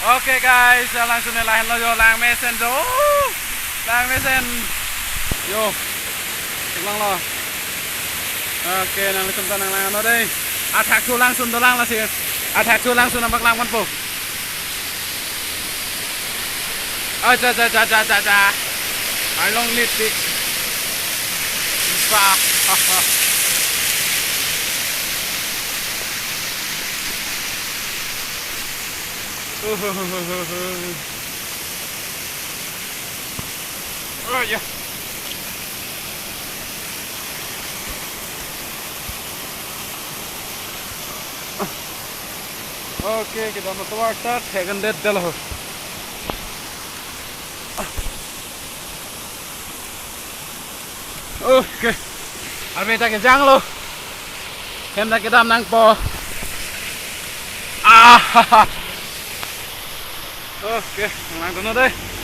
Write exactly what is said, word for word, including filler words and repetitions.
Okay guys, langsun ne lahenlo jo, lang mesen jo. Lang mesen. Jo. Lang lo. Okay, nanglitum ta nanglang ano dei. Athak thu langsun dolang lasi. Athak thu langsun nangpaklang ponpo. Acha, cha, cha, cha, cha, cha. Arlong liti. Ba. Oh, yeah. Okay, kedam atovar ta thek-an det det lo. Okay. Arve ta kejang lo. Hem ta kedam nangpo. Ah. Okay, nanglang tono dei.